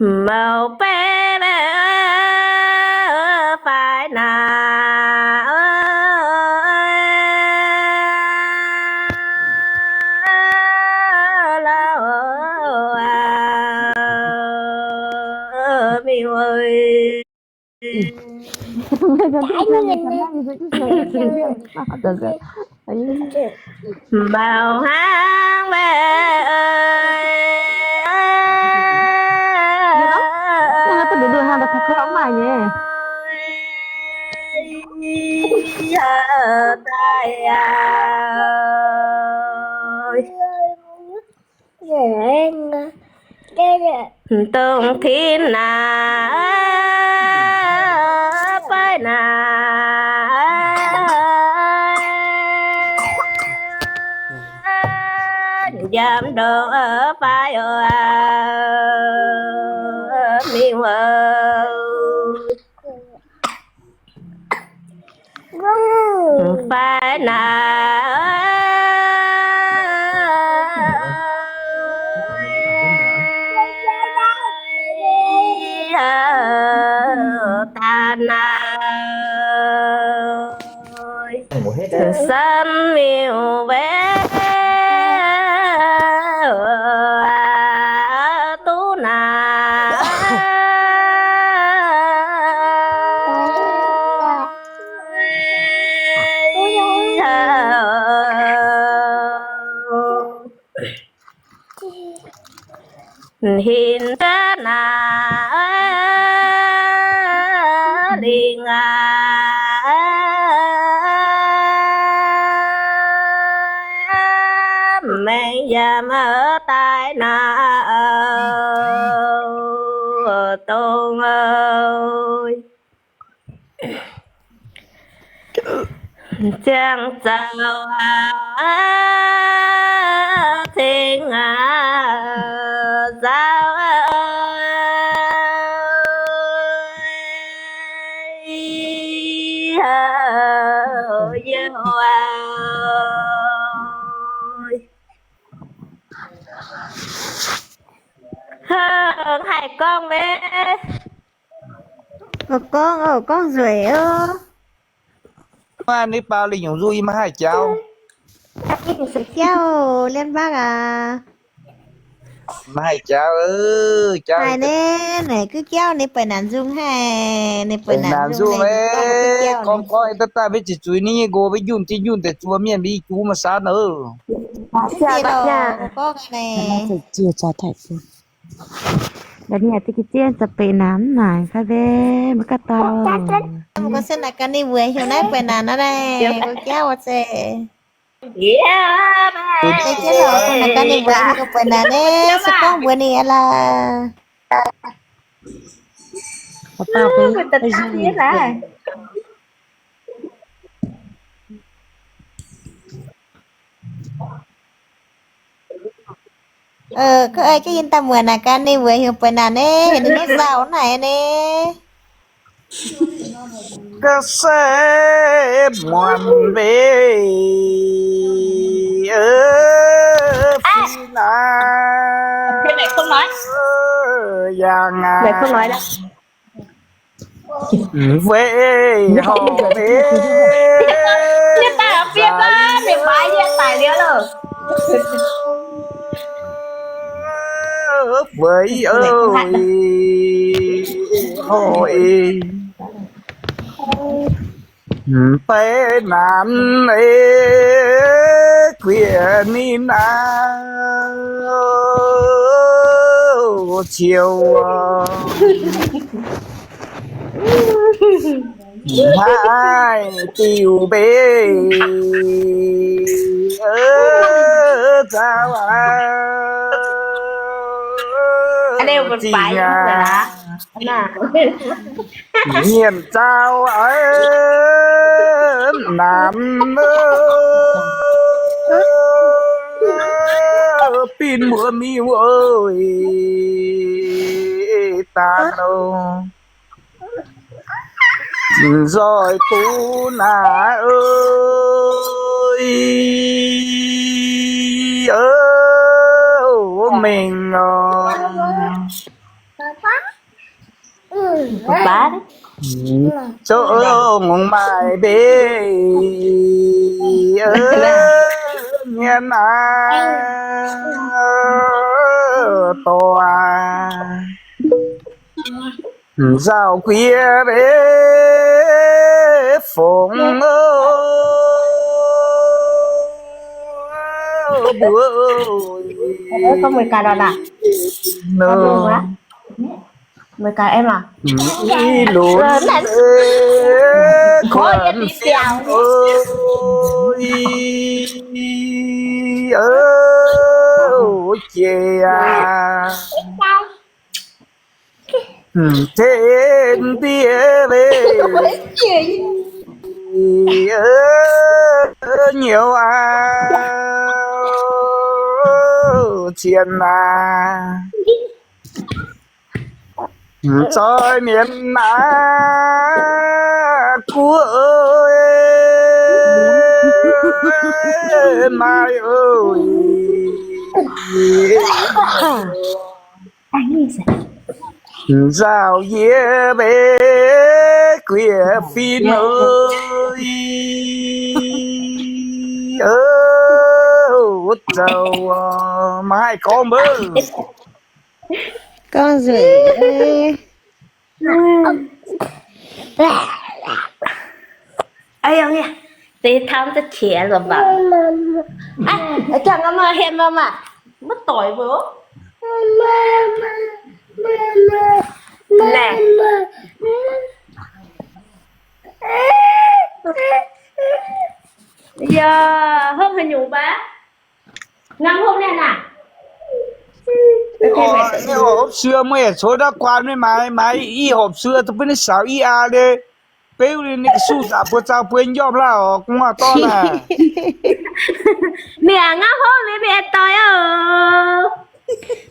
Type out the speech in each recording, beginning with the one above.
Maux beiv fai naaic, lauh mingh wuov. Maux hnangv maiv daaih aqv. Dongh tin naaic, baiv naaic, njamv ndongc fai oc, mingh wuov. Fai naaic, daaih naaic, sanv miuc weic duqv naaic. Hinc za'naaic lingh aqv, mengh yaac maiv daaih naaic dongh ziangh zaux cingx aqv, zaux yie oix. Hov, haih gorngv maiv? Gorngv oc, gorngv nzueic oc. Maiv ninh baaux lingh nyungc nzung yie maiv haih jauv. Ninh se jauv, Liên Bắc aac. Maiv haih jauv, jauv haiz naaiv, naaic gux jauv ninh buatc naanc nzung haic, ninh buatc naanc nzung naaic. Gorngv gorngv daaih daaih maiv ziqc zuiz ninh nyei nqox maiv njunh zinh njunh deix zuov mienh mbuo i juv maaih saanv oc. Ninh ziqc ga'zien za'benx naanc mv naaic fai mv baac maiv gaax dauh. Mv gorngv se naaic gaax ninh weic heuc naaiv buatc naanc naaiv, gux jauv oc zeiz. Deix jienv lorqc, naaic gaax ninh weic heuc buatc naanc naaiv, se gorngv mbuox ninh aqv laac. Aa, gorngv ei jienv yinh daaih muonc naaic gaax ninh weic heuc buatc naanc naaiv, heuc ninh nyei nzauh naaic naaiv. Ga'sie muonc mbeih, fih naaiv yangh aqv. Weic horc mbeih, weic horc ei, mv baac naanc ei, guiex ninh naaiv ciouv. Haih diuh mbeih, zaux aqv, zingh aqv. Mienh zaux aqv, naanc aqv, bin mbuo miuc oc, daan oc. Nzoih duqv naaiv oc, mengh oc. Zouv maaih mbe nyei naaiv dorh nzauh guie mbe fongc mbuo. Ih lunx kuonx fienx oix, jiex aac, ten ndie leiz nyouz aac, cien aac. Zoi mienh naaiv guoqv maaih nzauh yie mbe guiex fim oix, zoux maaih gorngv mbuo gorngv nzueic. Deix taux za'qiex lorqc mv baac, jangx mv hietv mv maaih, mv doic mbuo. Laeh, yie hopv haaix nyungc baac? Ngam hopv naaiv naaic. Hopv sueih meih coux ndau guaan meih maaiz, maaiz i hopv sueih bun ninh saaux i aa le, beuv ninh ga'suv zaqc buoz zaux bueix njormh lauh oc, gu'nguaaz dorn aac. Ninh aac ngam hopv liuz ninh aengx doic oc.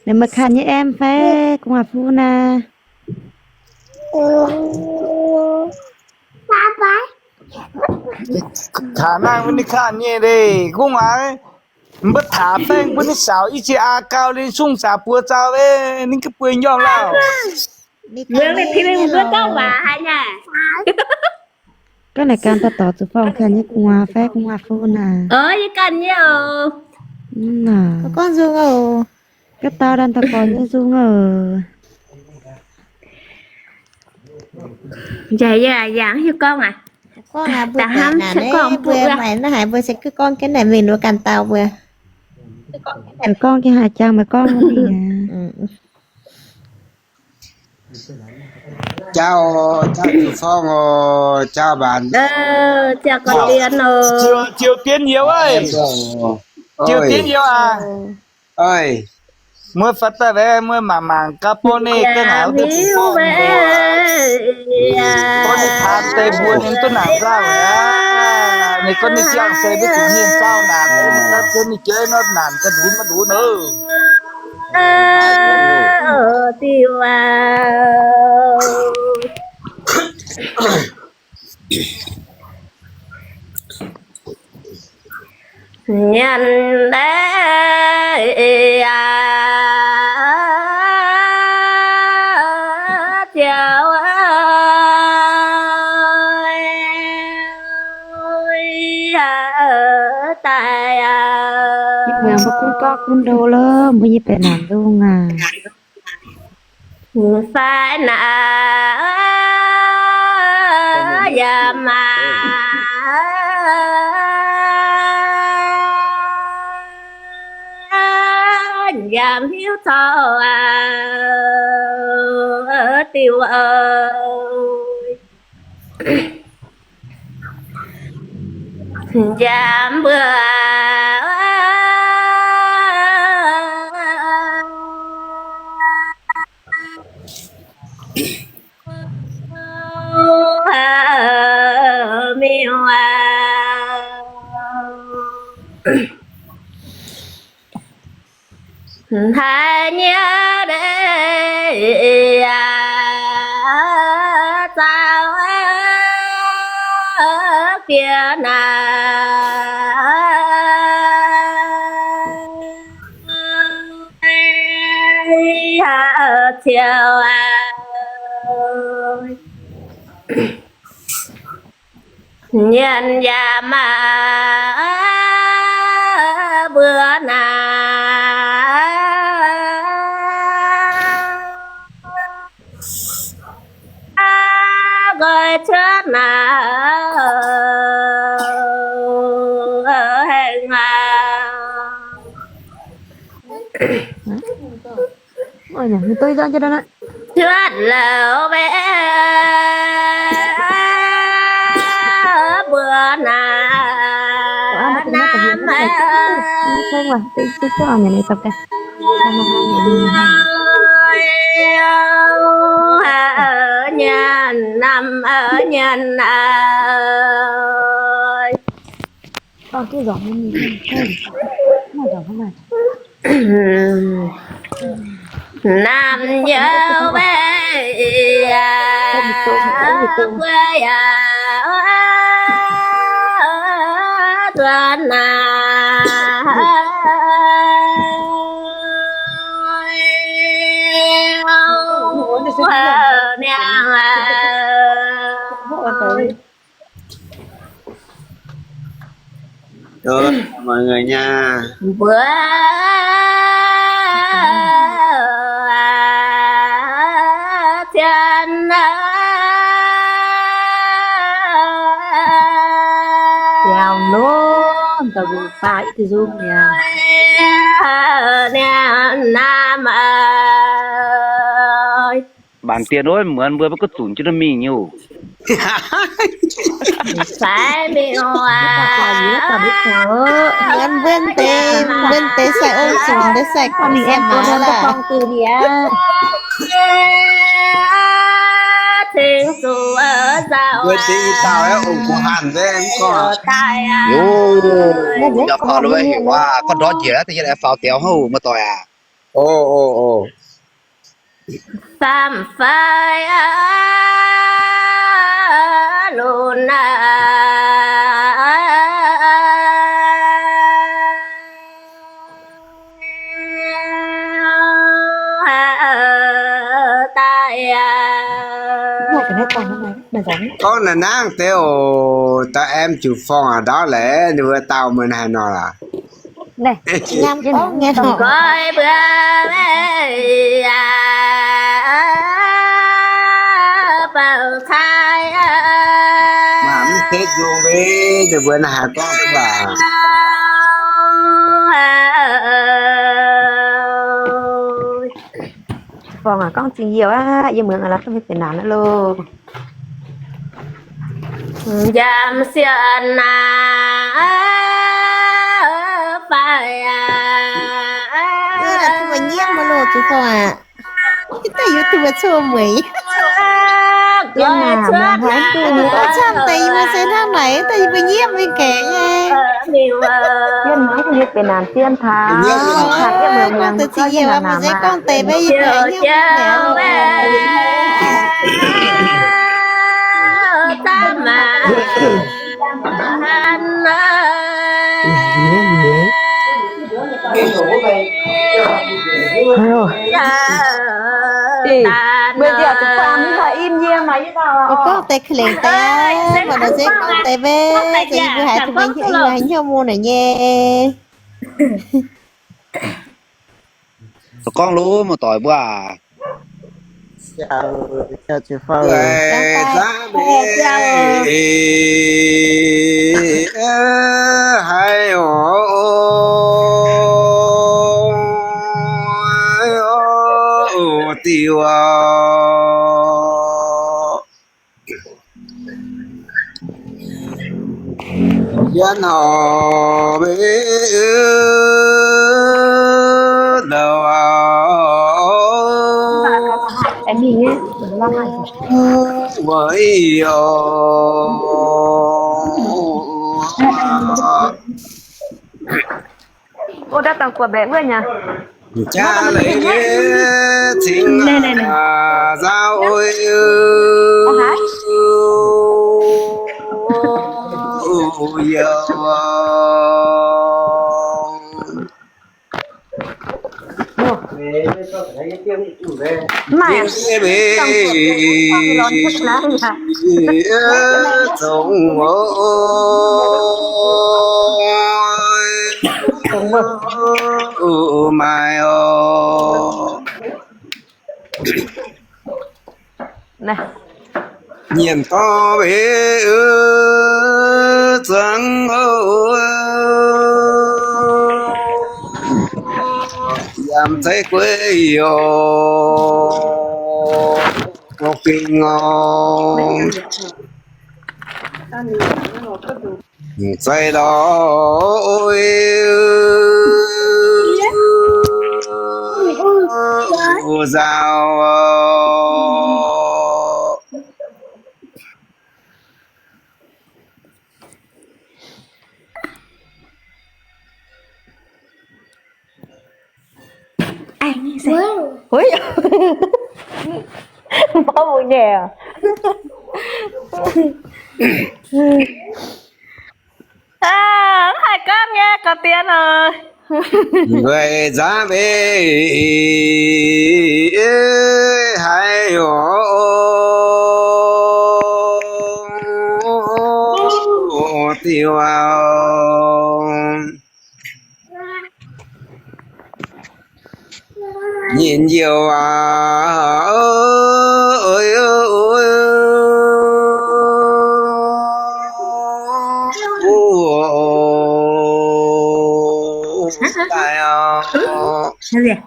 Ninh meih kanh nyei em fai gu'nguaaz fuqv naaic? Kaax nangh mbuo ninh kanh nyei leiz gu'nguaaz, mbuo taaix baengh bun ninh saaux i jiex aa gau liuz sung zaqc buoz zaux, ninh ga'bueix njormh lauh. Muangx ninh pin mbuo gauh waac haic nyei. Gorngv naaic gan daaih dorh zuqc forng kanh nyei gu'nguaaz fai gu'nguaaz fuqv naaic. Yie ganh nyei oc. Gorngv nzung oc. Ga'dauh daaih daaih gorx nyei nzung oc. Nzaic yie yangh hiuv gorngv aac. Gorngv aac, mbuo baeqc naanc mbuo maaih naaiv haic, mbuo se gorngv jienv naaic mingh wuov ganh dauh mbuo. Gorngv jienv haaix jangx meih gorngv mingh aac. Jauv, jauv zuqc forng oc, jauv mbaanx. Jauv gorn dien oc. Ziouc dien youz aac. Ziouc dien youz aac. Muoz-fai daaih mbuo mangc mangc gaax, borqv ninh ga'naaiv duqv zuqc forng mbuo, borqv ninh taan deix mbuo ninh duqv naanc nzauh aqv. Ninh gorngv ninh ziangh se duqv zuqc mienh nzauh naanc, ninh gapv jienv ninh jaiv nor naanc ga'ndunx maiv ndunx oc. Diuh aac, nyanc leiz aac, ziouc daaih aac. Mbuo gunv gorngv gunv ndo lo, mbuo nyei baeqc naanc nzung aac. Fai naaic yaac maaih yaac hiuv taux diuh oc. Njaaux mbuo miuc aac, hnangv nyei leiz aac, zaux bieqc naaic ziouc aac, Nyanc yaac maaih mbuo naaic, nqoi cuotv naaic hengx aqv. Cuotv louc mbe mbuo naaic, nam nyanc, nam nyanc naaic. Naamh nyouz mbuo yaac, mbuo yaac zuonx naaic niangh. Mọi người nha. Mbuo zien biaux lov, da'nqox baac duqv nzung mi'aqv. Niangh naamh aac. Mangc dien wuov muonz mbuo maiv gunv zunc jienv mingh nyei oc. Mbuonx deix, mbuonx deix sai ong zunc deix sai gorngv sai maaz laac. Mbuo deix i dauh aeqv, ong-gux hanh nzengc gorngv. Yaac gorngv lo heuc waac, gorngv ndortv njiec da'yietv aengx faaux diaux hov, muoz-doic aac. O, o, o. Samv fai lunx aac, daaih aac. Gorngv naaiv nangv deix oc, da'aem ziouc forng aqv ndaauv laeh, ninh mbuo dauh muonz haaix nor laac. Nqoi mbuo yaac bauh cai aqv. Maaih mv deix nzung mbe, ninh mbuo naaiv haaix gorngv duqv aac. Forng aac, gorngv zingh youh aqv, yie muonz aac, la'duqv maiv benx naanc aqv loh. Njaamc sienx naaic fai aac. Mbuo nyiemv mbuo loh, zuqc forng aac. Daaih YouTube cuotv mueic. Camv deix yie mbuo se hnangv naaic, daaih yie mbuo nyiemv mingh gaengh nyei. Yie mbuo benx naanc zien taux. Gorngv deix zingh youh mbuo se gorngv deix maiv yie mbuo haiz hnyouv mingh gaengh. Gorngv deix ka'lengc deix, mv baac nor se gorngv deix maiv zeiz yie mbuo haiz hnyouv mingh, yie mbuo haiz hnyouv mingh naaic nyei. Gorngv loh, muoz-doic mbuo aac. Haiz oc, diuh Yie hnoi mbe louc, weic yoc jaax leiz cingx nzaaux oix yoc. Mv maaih, zongx oc. Maaih oc. Nyienc dorv mbuo zuangx oc, yaac zeiv gueiv oc, gengh oc. Zeiv lorz nzaaux. Mborqv mbuo nyei. Mv haih gorngv nyei, gorqv-dien oc. Nzueic nzangv ei haiz oc, diuh aac. Nyinh youh aac, daaih oc.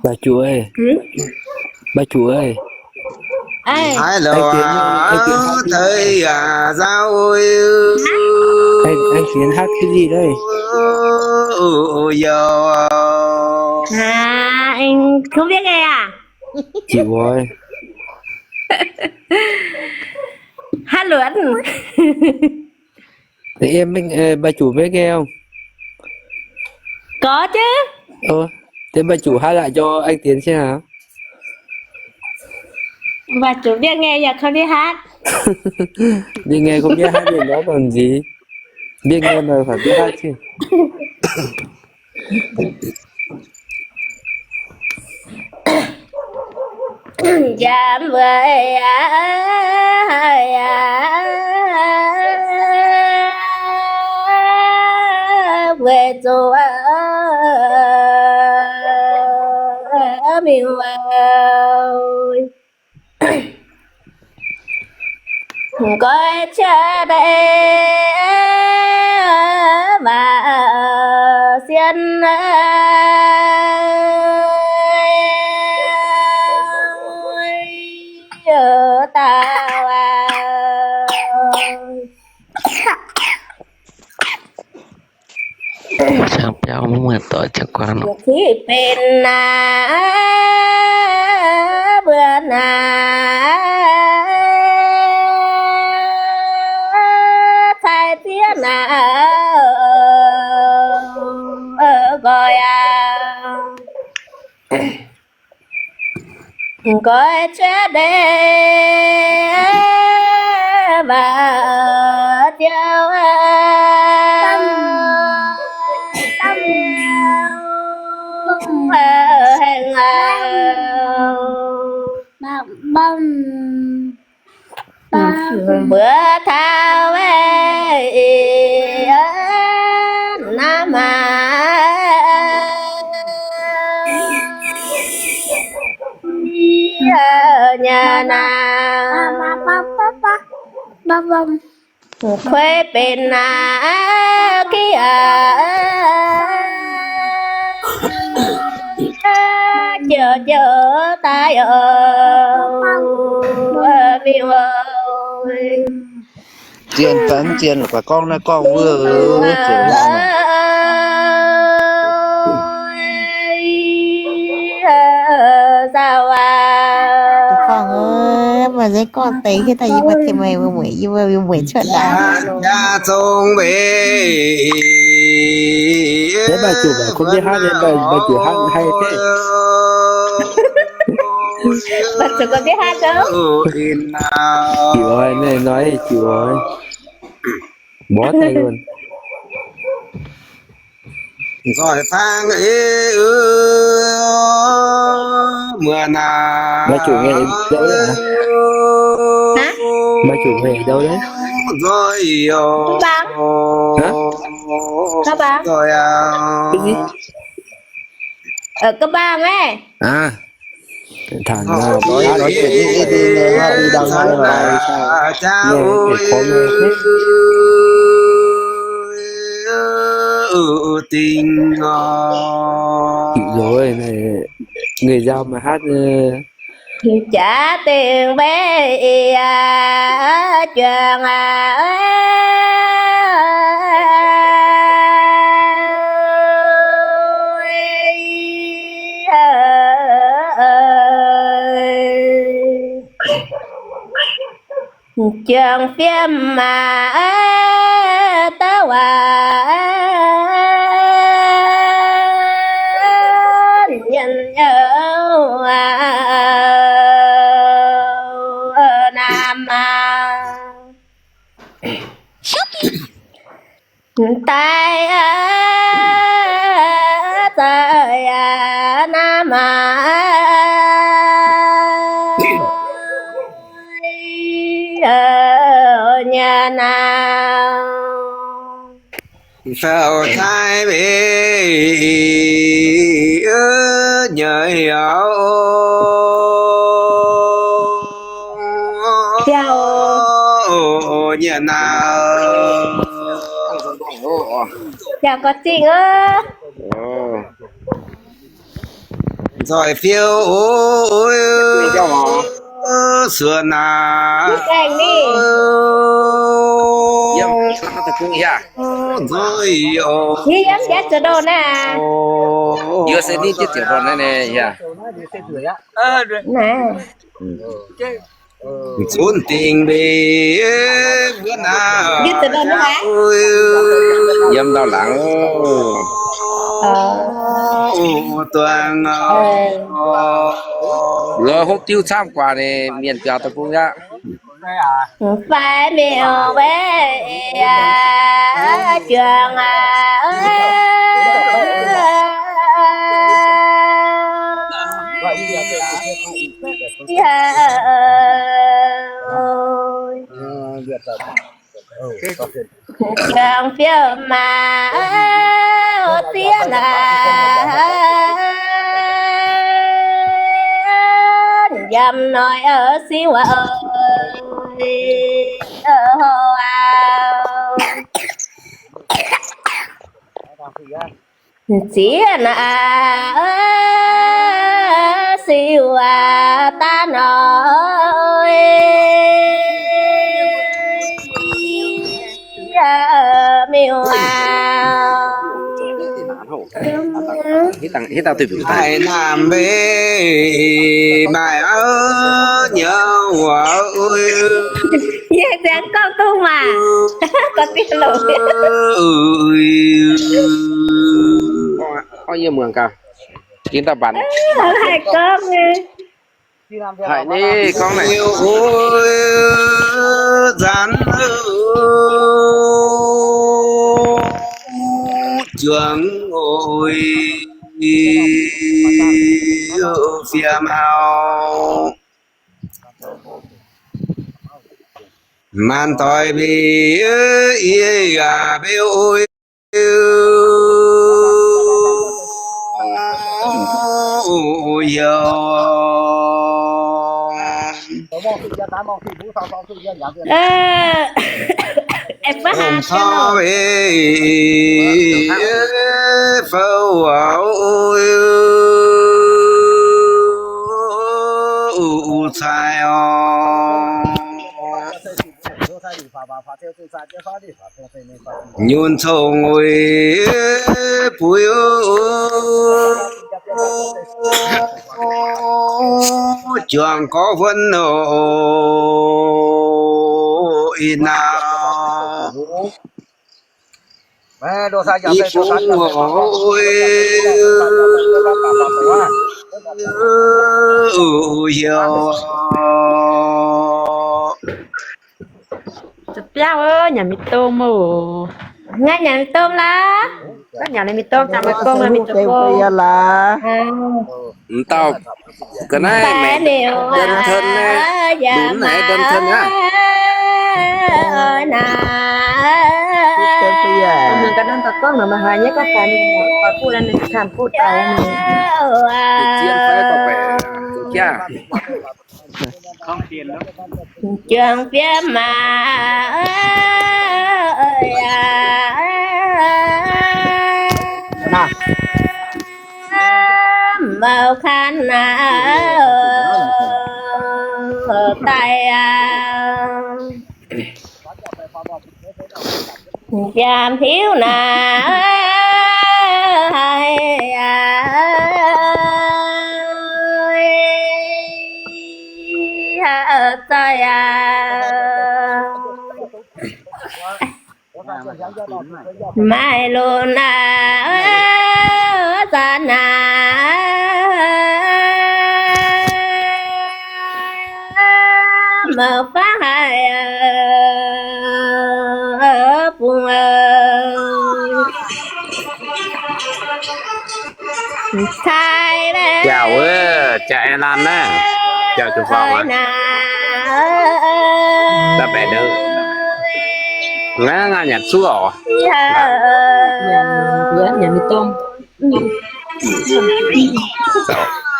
Baac zuqc, baac zuqc, haaix louc aac, deix yaac nzauh, aengx sienx haav kiv li loh. Youh, kuv mbienv ngae aac? Ziqc oix. Haav luonx. Mbaih juqc maiv ngae? Gorx jienv. Deix mbaih juqc haav laaic njo aengx dienx cien aac. Mbaih juqc mbienv ngae yaac koi mbienv hatv. Mbienv ngae koi mbienv hatv mienh nor baac m'nziex. Mbienv ngae maaih fatv mbienv hatv cien. Njamv weic aac, weic zuqc mingh weic nqoi qiex deix maac sienh dauh aac. Ciangv biauv mv muoz-doic ziouc guangc nor. Ziqc benx naaic, mbuo naaic cai zieqv naaic nqoi aac. Nqoi qiex deix maac ziouc hengx aac. Mbuo taux naaiv maah nyei naaic, kuei benx naaic qiemx jiouc jiouc daaih oc, mingh oc. Zien daaih mv zien, la'guaih gorngv naaiv gorngv wuov, ziouc laanh. Gorngv, maaih nzengc gorngv deix hiuv daaih yie mbuo tengx meih mbuo mueic, yie mbuo mueic cuotv daaih. Jaax zong mbenc. Maiv zuqc maiv kuv mbienv hatv, maiv zuqc hatv haih deix. Maiv zuqc kuv mbienv hatv gauh. Jiuc oix, naaiv hnoi jiuc oix. Mborqv daaih wuonx. Nzoih fangx ei, Maiv zuqc ngaengc ndau. Hah? Maiv zuqc ngaengc ndau. Hah? Ga'bang aeqv. Aa, thản nói chuyện với Ê Đinh này, hát đi đăng lên rồi. Nghe cái phone này. Chịu rồi này, người giao mà hát. Jaax dingh mbeih yaac juangc aqv. Juangc fiem maah, douc waac nyanc yauh naamh maah. Daaih za'gengh yaac naamh maah, nyanc naamh. Faaux taaih mingh nyei auv, nyanc naamh. Nzoih fiou suonx naaic. Nzoih nzunc dingh mbeih wuov naaic. Yiem ndau-laangc. Duangc lorz hopv diuv camv guaax ninh mienh biaux deic-bung aqv. Fai miuc weic yaac juangc aqv. Juangc fiem maah, sieqv naaic, yiem noic siuv aqv. Zieqv naaic, siuv aqv daaih noic. Miuc aqv. Haaix naamh mbeih maaih auv nyouz wuov. Yie aengx gorngv dongh waac. Gorngv dongh waac. Orv, yie muangx gaax. Jiex dauh mbatc. Haih gorngv nyei. Haiz ninh gorngv naaic. Juangc oix fiem auv. Maanc doic mbuo yie yaac mbuo oix youh. Ong taux fou cai oc. Nyunc cong-mengh buix juangc gorx wuonv oc. Ih naaic, ih bung oc, Biauv, nyanc mie dongh oc. Nyanc mie dongh laaix. Nyanc mie dongh, dangh maiv gong, mie dongh laaix. M'dauh ga'naaiv maengc đơn thân naaiv, lunx naaiv đơn thân aqv. Mienh ga'naaiv daaih gorngv nor, maaih haaix nyungc gorngv gaax, ninh oix butv, ninh ganh butv daaih. Zien fai gorngv baeqc, jaa. Juangc fiem maah, mouc kan naaiv daaih aqv. Jaa hiuv naaiv haic aqv, zoih aqv. Maaih lunx naaiv, zanc naaiv, mouc fangv haic, bungx cai jauv, jauv aengx laanh naaiv, jauv zuqc faaux aqv. Da'baeqc ndau, nganc nyanc zuov oc.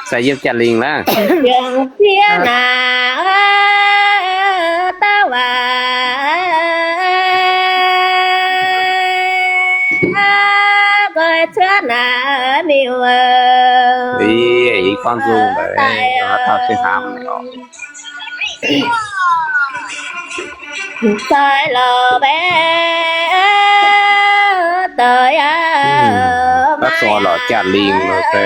Sai yiem jaa-lingh laav. Ih, ih gorngv nzung daaih, taux se hnaamv oc. Zoih lorz mbaeqc, zoih aqv. Zoih lorz jaa-lingh se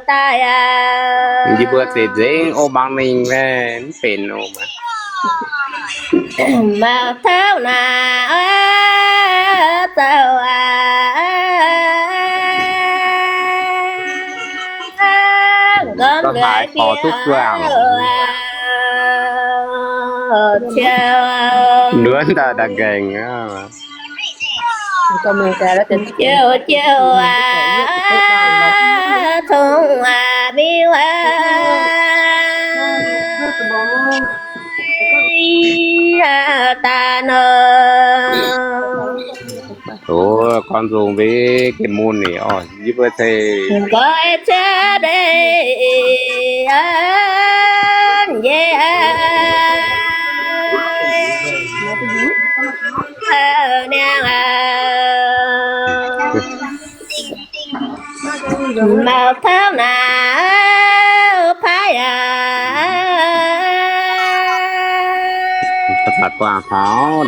daaih aqv. Yie mbuo zeiz nzengc, o, mangc ninh mv benx o. Mouc tauv naaiv zoux aqv, gorngv nduov haaix gorx duqv guangc. Nduov daaih daaih nqaengc aqv. Jiouv jiouv aqv, cong aqv, miuv aqv. Daaih nor. O, gorngv nzung mbuo gengh mun ninh oc, yie mbuo ceix. Nqoi cuotv deix an yie aqv, niangh aqv. Mouc tauv naaiv paaiv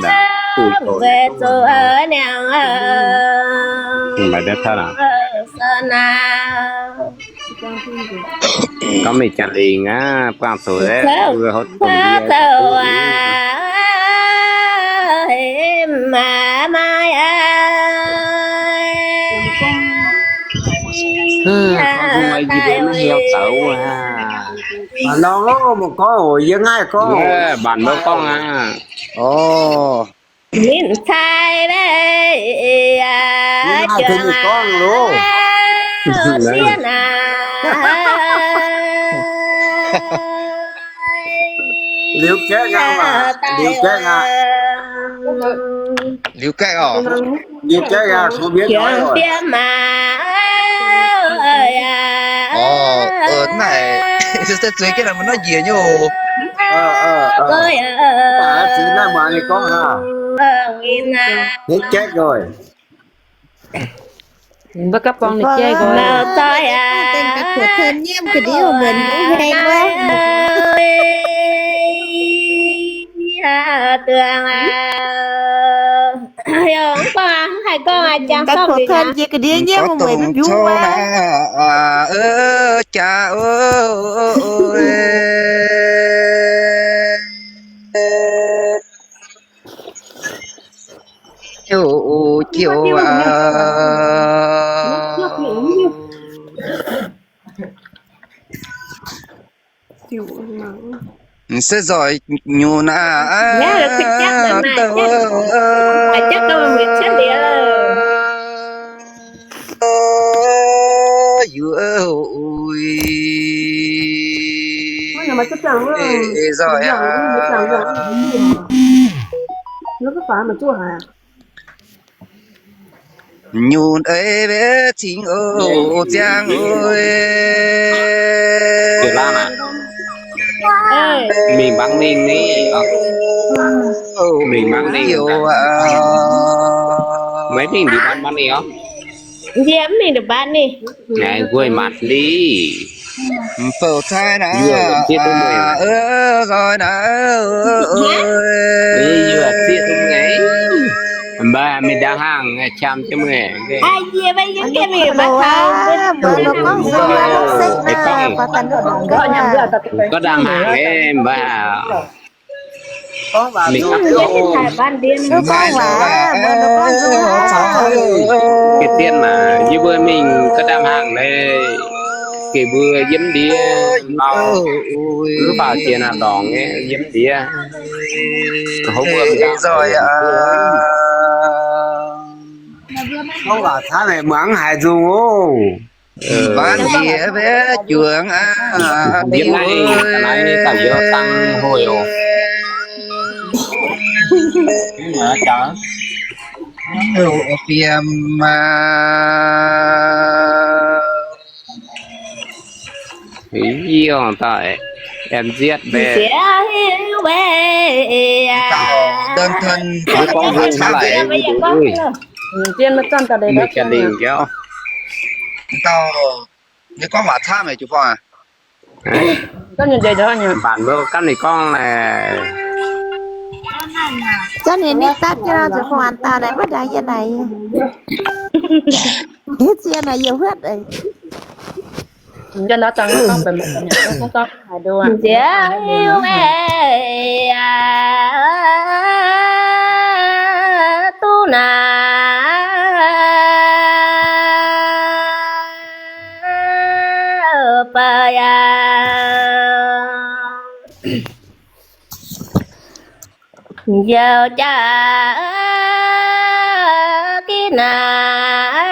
aqv. Weic zuqc niangh aqv, maiv deix tauv naaiv. Gorngv mingh jaa-lingh aqv, buangh zuqc aqv, mbuo houv dongh ndie zoux aqv, hemx maaiz aqv. Mbuo maiv hiuv zoux aqv. Norm mv gorngv oc, yie ngaih gorngv. Mbatc mbuo gorngv aqv. Orv. Ninh cai maiv, yie ngaih tengx ninh gorngv loh. Sieqv naaic. Liuz gaeqv aqv, liuz gaeqv aqv. Liuz gaeqv oc. Liuz gaeqv aqv, caux mienh oix. Orv, naaic, se zueiz jienv naaic maiv nor njiec nyei oc. Mv baac zuqc naaiv muangx ninh gorngv hnangv. Liuz gaeqv oc. Mbuo gapv borngz ninh jaiv nqoi. Dengh ga'kuotv tov nyiemv ga'ndiev mbuo mbuox heng wuov. Ga'kuotv tov njiec ga'ndiev nyiemv mbuo mbuox mv biuv wuov. Jaax, jiouv, jiouv aac. M'sieqv nzoih nyunc aac, dou. Nyunc ei mbuo cingx oc, ziangh oc. Mingh mangc ninh ni. Mingh mangc ninh. Maiv mingh ndie mangc ninh oc. Njiec mv mingh ndie mangc ninh. Naaiv nquaih matv li. M'fouc cai naaiv, nzoih naaiv, mbaa mingh ndau hangh qam jienv mingh. Gorngv ndaam hangh nyei mbaa. Ga'zien naaic yie mbuo mingh ga'ndaam hangh naaiv, ga'mbuo yiem ndiev, mv baac jiex naaiv dorngx nyei yiem ndiev. Hov mbuo mingh nzoih aqv. Gorngv waac camv meih muangx haiz nzung oc. Mv baac ndiev mbiav juangc aqv. Ndiev naaiv, naaiv daaih yie dangh hoic oc. Fiem maah. Yie daaih aengx nzietv mbaeqc. Mv baac gorngv nzung hnangv haaix, mv baac mv lingh jauv. Mv baac mbuo gapv ninh gorngv naaic. Gapv ninh nitv dapv jienv nor, ziouc fungx waanc dauh naaic maiv ndaangc yie naaic. Hitv cie naaic yie huotv. Nziaauc hiuv weic aqv, duqv naaic baac yaac nziaauc jaax gitv naaic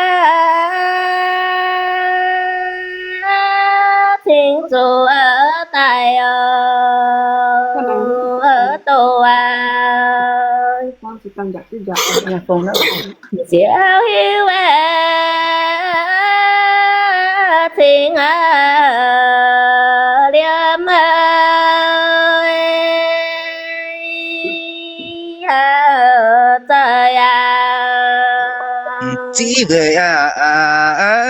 cingx zuqc daaih oc, doh aac. Nziaauc hiuv weic cingx liemh zoih aqv. Ziv weic aqv.